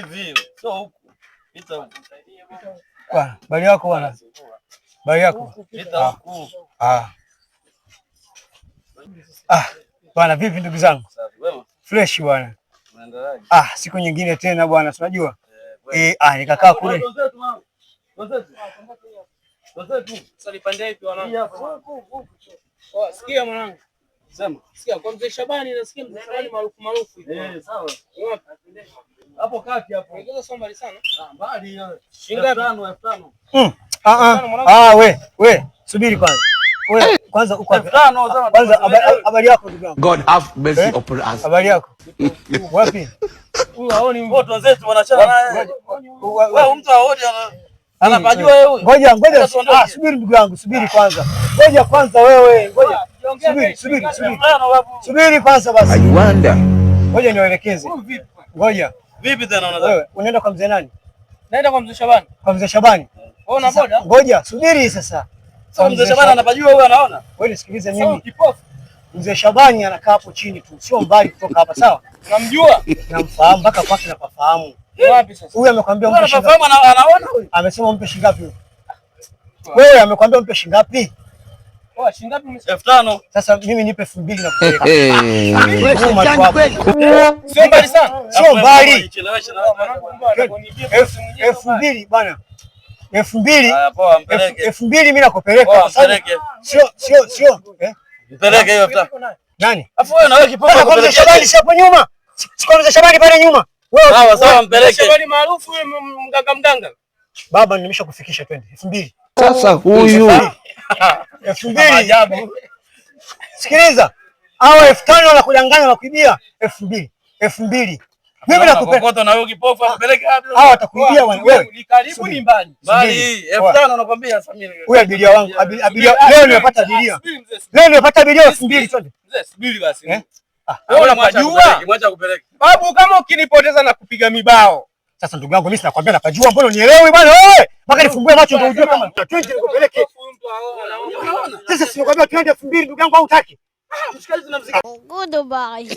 Hivi, sio huku. Pita huku. Bwana, habari yako bwana? Habari yako? Pita huku. Ah. Ah, bwana vipi ndugu zangu? Safi, wema. Fresh bwana. Unaendeleaje? Ah, siku nyingine tena bwana, si unajua? Eh, nikakaa kule. Wenzetu mama. Wenzetu. Wenzetu. Sasa nipande ipi wanangu? Hii hapa. Huku. Oh, sikia mwanangu. Sema. Sikia kwa mzee Shabani, nasikia mzee Shabani maarufu maarufu hivi. Eh, sawa. Wapi? Hapo kati hapo. Ongeza sio mbali sana. Ah, mbali hiyo. Shilingi ngapi? 5,000, 5,000. Ah ah. Ah, we, subiri kwanza. We, kwanza uko wapi? 5,000 sawa. Kwanza habari yako ndugu yangu? God have mercy Eh? upon us. Habari yako? Wapi? Huyu haoni Wote wenzetu wanachana naye. Wewe mtu haoni anapajua yeye huyu. Ngoja ngoja. Sasa tuondoke. Ah, subiri ndugu yangu, subiri kwanza. Ngoja kwanza wewe, ngoja. Subiri, subiri, subiri. 5,000 babu. Subiri kwanza basi. I wonder. Ngoja niwaelekeze. Ngoja. Vipi tena unataka? Wewe unaenda kwa mzee nani? Naenda kwa mzee Shabani. Kwa mzee Shabani. Wewe una Sasa, boda? Ngoja, subiri sasa. Sasa mzee Shabani anapajua huyu anaona? Wewe nisikilize Sasa mimi. kipofu. Mzee Shabani anakaa hapo chini tu, sio mbali kutoka hapa, sawa? Unamjua? Namfahamu mpaka kwake napafahamu. Wapi sasa? Huyu amekwambia Huyu mpe shilingi anafahamu anaona huyu. Amesema mpe shilingi ngapi huyu? Wewe amekwambia mpe shilingi ngapi? Oh, shilingi ngapi umesema? 5,000. Sasa mimi nipe 2,000 na kupeleka. Hey. Nyuma tu hapo. Sio mbali sana. Sio mbali. Chelewesha na 2,000 bwana. 2,000. Haya poa, mpeleke. 2,000 mimi nakupeleka Poa, kwa sababu mpeleke. sio sio sio eh? Mpeleke hiyo 5,000. Nani? Afu wewe na wewe kipofu Bwana, kwa mzee kupeleke. Shabani si hapo nyuma. Si kwa mzee Shabani pale nyuma. Wewe Sawa sawa, mpeleke. Shabani maarufu yule mganga mganga. Baba nimeshakufikisha, twende. 2,000. Sasa huyu 2,000. Maajabu. Sikiliza. Hawa 5,000 wanakudanganya wakuibia 2,000. 2,000. Mimi nakupeleka. Kokoto na wewe kipofu apeleke wapi? Hawa watakuibia bwana wewe. Ni karibu ni mbali. Bali 5,000 nakwambia Samir. Huyu abiria wangu, abiria leo nimepata abiria. Subiri mzee. Leo nimepata abiria 2,000 twende. Mzee subiri basi. Eh? Wewe unapajua? Mwacha kupeleke. Babu kama ukinipoteza na kupiga mibao. Sasa ndugu yangu mimi sinakwambia napajua, mbona unielewi bwana wewe? Mpaka nifungue macho ndio ujue kama twende nikupeleke. Sasa si nakwambia twende 2,000 ndugu yangu au hutaki? Mshikaji tunamzika. Goodbye.